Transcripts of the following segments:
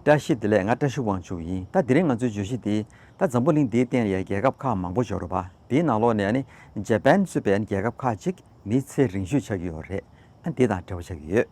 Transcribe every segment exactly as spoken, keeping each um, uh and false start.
བཀྲ་ཤིས་བདེ་ལེགས། ང་བཀྲ་ཤིས་དབང་ཕྱུག་ཡིན། ད་དེ་རིང་ང་ཚོའི་བརྗོད་གཞི་འདི་ད་འཛམ་བུ་གླིང་འདིའི་སྟེང་ལ་ཡ་རྒྱལ་ཁབ་ཁག་མང་པོ་ཡོད་རེད་པ། དེའི་ནང་ལོགས་ནས་ཨ་ནི་ཇ་པན་གཙོས་པའི་ཨ་ནི་རྒྱལ་ཁབ་ཁག་ཅིག་མི་ཚེ་རིང་ཤོས་ཆགས་ཀྱི་ཡོད་རེད། ཨ་འདི་དང་འབྲེལ་བ་ཆགས་ཀྱི་ཡོད།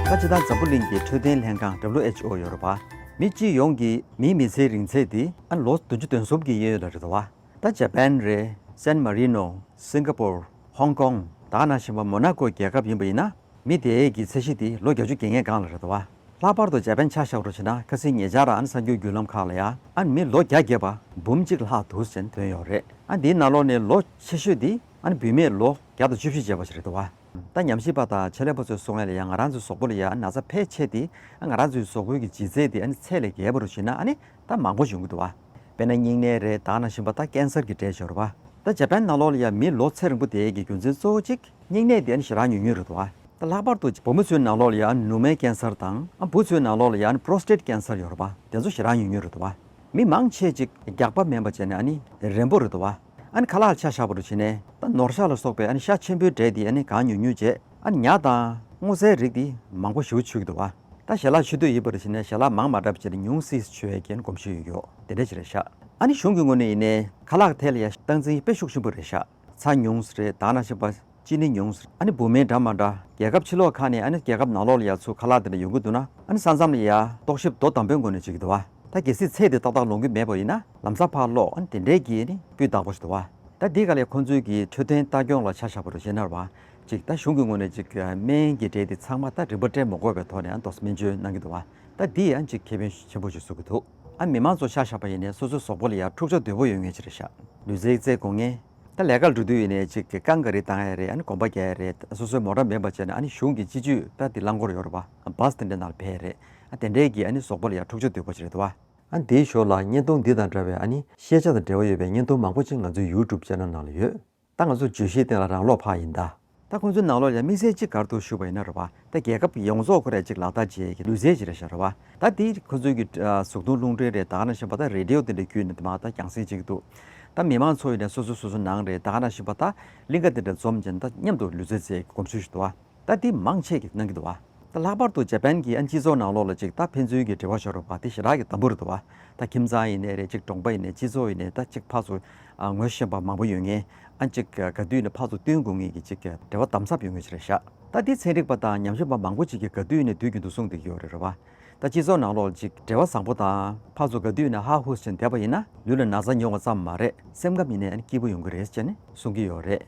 ད་སྤྱིར་བཏང་འཛམ་བུ་གླིང་གི་འཕྲོད་བསྟེན་ལྷན་ཁང་W H O ཡོད་རེད་པ། མི་སྤྱི་ཡོངས་ཀྱི་མིའི་མི་ཚེའི་རིང་ཚད་འདི་ཨ་ལོ་བདུན་ཅུ་དོན་གསུམ་གྱི་གཡས་གཡོན་ལ་རེད་དོ། ད་ཇ་པན་རེད། སན་མ་རི་ནོ། སིང་ག་པོར། ཧོང་ཀོང་། ད་ག་ནང་བཞིན་པ་མོ་ན་ཀོ་རྒྱལ་ཁབ་ཡིན་པ་ཡིན་ན། མི་དེའི་གི་ཚད་གཞི་དེ་ལོ་བརྒྱད་ཅུ་གྱ་ལྔའི་སྒང་ལ་རེད་དོ། ལྷག་པར་དུ་ཇ་པན་ཆ་བཞག་རོགས་བྱས་ན། ཁ་སང་ཉེ་ཆར་ཨ་ནི་གསར་འགྱུར་བརྒྱུད་ལམ་ཁག་ལ་ཡ་ཨ་ནི་མི་ལོ་བརྒྱ་བརྒལ་བ་འབུམ་གཅིག་ལྷག་འདུག་ཟེར་ཐོན་ཡོད་རེད། ཨ་འདིའི་ནང་ལོགས་ནས་ལོ་ཆེ་ཤོས་དེ་ཨ་ནི་བུད་མེད་ལོ་བརྒྱ་དང་བཅུ་བཞི་བྱས་པ་ཞིག་རེད་དོ། ད་ཉམས་ཞིབ་པ་དང་ཆེད་ལས་པ་ཚོས་གསུང་ཡ་ལ་ཡ་ང་རང་ཚོའི་གཟུགས་པོ་ལ་ཡ་ན་ཚ་ཕལ་ཆེ་དེ་ཨ་ང་རང་ཚོའི་གཟུགས་པོའི་གི་ལྗིད་ཚད་དེ་ཨ་ནི་ཚད་ལས་བརྒལ་བ་རོགས་བྱས་ན་ཨ་ནི་ད་མང་པོ་ཡོང་གི་འདུག་བ། དཔེར་ན་སྙིང་ནད་རེད། ད་ག་ནང་བཞིན་པ་ད་ཀན་སར་གྱི་གྲས་ཤོར་བ། ད་ཇ་པན་ནང་ལོགས་ལ་ཡ་མི་ལོ་ཚེ་རིང་པོ་དེའི་གི་རྒྱུ་མཚན་གཙོ་བོ་གཅིག་སྙིང་ནད་དེ་ཨ་ནི་ཞེ་དྲག་ཉུང་ཉུང་རེད་འདུག་བ། ད་ལྷག་པར་དུ་བུ་མོ་ཚོའི་ནང་ལོགས་ལ་ཡ་ནུ་མའི་ཀན་སར་དང་ཨ་བུ་ཚོའི་ནང་ལོགས་ལ་ཡ་པྲོ་སི་ཊེཊ་ཀན་སར་ཡོད་རེད་པ། དེ་ཚོ་ཞེ་དྲག་ཉུང་ཉུང་རེད་འདུག་བ། མི་མང་ཆེ་ཅིག་རྒྱགས་པ་མིན་པ་བྱས་ནས་ཨ་ནི་རན་པོ་རེད་འདུག་བ། ཨ་ནི་ཁ་ལག་ཆ་བཞག་པ་རོགས་བྱས་ནས་ད་ནོར་ཤ་ལ་སོགས་པའི་ཨ་ནི་ཤ་ཆེན་པོའི་འབྲས་དེ་ཨ་ནི་གང་ཉུང་ཉུང་བྱས། ཨ་ནི་ཉ་དང་སྔོ་ཚལ་རིགས་དེ་མང་པོ་ཞེ་པོ་མཆོད་ཀྱི་འདུག་བ། ད་ཞལ་ལག་མཆོད་འདོད་ཡོད་པ་རེད་བྱས་ནས་ཞལ་ལག་མང་མ་འདྲ་བྱས་ནས་ཉུང་སིག་མཆོད་ཡས་ཀྱི་གོམས་གཤིས་ཡོད་ཀྱོག་དེ་འདྲ་ཞིག་རེད་ཤག་ཨ་ནི་གཞུང་གི་ངོས་ནས་ཡིན་ནའི་ཁ་ལག་ཐད་ལ་ཡ་སྟངས་འཛིན་དཔེ་ཤུགས་ཆེན་པོ་རེད་ཤག་ཚྭ་ཉུང་ཙམ་རེད། ད་ག་ནང་བཞིན་པ་ཅི་ནི་ཉུང་ཙམ་རེད། ཨ་ནི་བུད་མེད་འདྲ་མ་འདྲ་རྒྱལ་ཁབ་ཕྱི་ལོགས་ཁག་ནས་ཨ་ནི་རྒྱལ་ཁབ་ནང་ལོགས་ལ་ཡ་ཚུར་ཁ་ལག་དེ་འདྲ་ཡོང་གི་འདུག་ན། ཨ་ནི་ས་མཚམས་ལ་ཡ་རྟོག་ཞིབ་དོ་དམ་པོའི་ངོས་ནས་བྱེད་ཀྱི་འདུག་བ། ད་གལ་སྲིད་ཚད་དེ་ཏག་ཏག་ལོངས་ཀྱི་མེད་པ་ཡིན་ན་ལམ་སང་ཕར་སློག་ཨ་ནི་དེ་འདྲའི་གི་ནི་སྤུས་དག་པོ་ཞིག་འདུག་བ། ད་འདི་ག་ལས་ཁོང་ཚོའི་གི་འཕྲོད་བསྟེན་ལྟ་སྐྱོང་ལ་ཆ་བཞག་པ་རུ་བྱས་ན་རེད་བ། ཅིག་ད་གཞུང་གི་ངོས་ནས་ཅིག་སྨན་གྱི་འབྲས་དེ་ཚང་མ་ད་རིན་པ་སྤྲད་མ་དགོས་པའི་ཐོག་ནས་ཨ་ནི་དོ་སྨན་བཅོས་གནང་གི་འདུག་བ། ད་འདི་ཡང་ཅིག་ཁེ་ཕན་ཆེན་པོ་ཞིག་བཟོ་གི་འདུག་ཨ་མི་མང་ཚོ་ཆ་བཞག་པ་ཡིན་ནའི་སོ་སོའི་གཟུགས་པོ་ལ་ཡང་འཁྲུག་ཆ་དོད་པོ་ཡོད་མཁན་ཅིག་རེད་ཤག་ལུས་རྩལ་རྩེད་དགོས་མཁན། ད་ལས་ཀ་ལ་འགྲོ་དུས་ཡིན་ནའི་ཅིག་གི་རྐང་ག་རེ་བཏང་ཡ་རེད། ཨ་ནི་གོམ་པ་རྒྱག་ཡ་རེད། སོ་སོའི་མོ་ཊ་མེད་པ་བྱས་ན་ཨ་ནི་གཞུང་གི་སྤྱི་སྤྱོད་ད་དེ་རླངས་འཁོར་ཡོད་རེད་པ། བྷ་སི་དེ་འདྲའི་ནང་ལ་ཕེབས་ཡ་རེད། ཨ་དེ་འདྲའི་གི་ཨ་ནི་གཟུགས་པོ་ལ་ཡང་འཁྲུག་ཆ་དོད་པོ་ཅིག་རེད་འདུག་བ། ཨ་དེའི་ཞོར་ལ་བརྙན་ཐུང་འདི་དང་འདྲ་བའི་ཨ་ནི་ཤེས་བྱ་དང་འབྲེལ་བ་ཡོད་པའི་བརྙན་ཐུང་མང་པོ་ཅིག་ང་ཚོའི་ཡུ་ཊུབ་ཅེ་ནལ་ནང་ལ་ཡོད། ད་ང་ཚོ་བརྗོད་གཞིའི་སྟེང་ལ་རང་ཀློག་ཕར་ཡིན་ད། ད་ཁོང་ཚོའི་ནང་ལོགས་ལ་དམིགས་བསལ་གཅིག་ག་རེ་འདུག་ཞུས་པ་ཡིན་ན་རེད་བ། ད་རྒྱལ་ཁབ་ཡོངས་རྫོགས་ཁོ་རང་ཅིག་ལག་བསྟར་བྱེད་ཀྱི་ལུས་རྩལ་ཅིག་རེད་ཤག་རེད་བ། ད་དེ་ཁོ་ཚོའི་གི་ཨ་གཟུགས་མཐོང་རླུང་འཕྲིན་རེད། ད་ག་ནང་བཞིན་པ་ད་རེ་ཌི་ཡོ་དེ་འདྲ་བརྒྱུད་ནས་དེ་མ་ད་རྒྱང་སྲིང་བྱེད་ཀྱི་འདུག་ད་མི་མང་ཚོ་ཡིན་ནའི་སོ་སོ་སོ་སོ་ནང་རེད། ད་ག་ནང་བཞིན་པ་ད་གླིང་ག་དེ་འདྲ་འཛོམས་བྱས་ནས་ད་མཉམ་དུ་ལུས་རྩལ་རྩེད་གོམས་སྲོལ་ཞིག་འདུག་བ། ད་འདི་མང་ཆེ་གིས་གནང་གི་འདུག་བ། ད་ལྷག་པར་དུ་ཇ་པན་གྱི་ཨ་སྤྱི་ཚོགས་ནང་ལོགས་ལ་ཅིག་ད་ཕན་ཚུན་གྱི་འབྲེལ་བ་ཤོར་བ་དེ་ཞེ་དྲག་གི་དམ་པོ་རེད་འདུག་བ། ད་ཁྱིམ་ཚང་ཡིན་ནའི་རེད། ཅིག་གྲོང་པ་ཡིན་ནའི་སྤྱི་ཚོགས་ཡིན་ནའི་ད་ཅིག་ཕར་ཚུར་ཨ་ངོ་ཤེས་པ་མང་པོ་ཡོད་མཁན། ཨ་ཅིག་ག་དུས་ནས་ཕར་ཚུར་བསྟུན་དགོས་ངེས་ཀྱི་ཅིག་འབྲེལ་བ་དམ་ཟབ་ཡོད་མཁན་ཞིག་རེད་ཤག་ད་འདི་ཚན་རིག་པ་དང་ཉམས་ཞིབ་པ་མང་པོ་ཅིག་གིས་ག་དུས་ནས་དུས་རྒྱུན་དུ་གསུངས་བསྡད་ཀྱི་ཡོད་རེད་རེད་བ། ད་སྤྱི་ཚོགས་ནང་ལོགས་ཅིག་འབྲེལ་བ་བཟང་པོ་དང་ཕར་ཚུར་ག་དུས་ནས་ཧ་ཧུ་ཟེར་བསྡད་པ་ཡིན་ན་ལུས་ལ་ན་ཚ་ཉུང་བ་ཙམ་མ་རེད། སེམས་ཁམས་ཡིན་ནའི་ཨ་ནི་སྐྱིད་པོ་ཡོང་གི་རེད་ཅེས་ནས་གསུང་གི་ཡོད་རེད།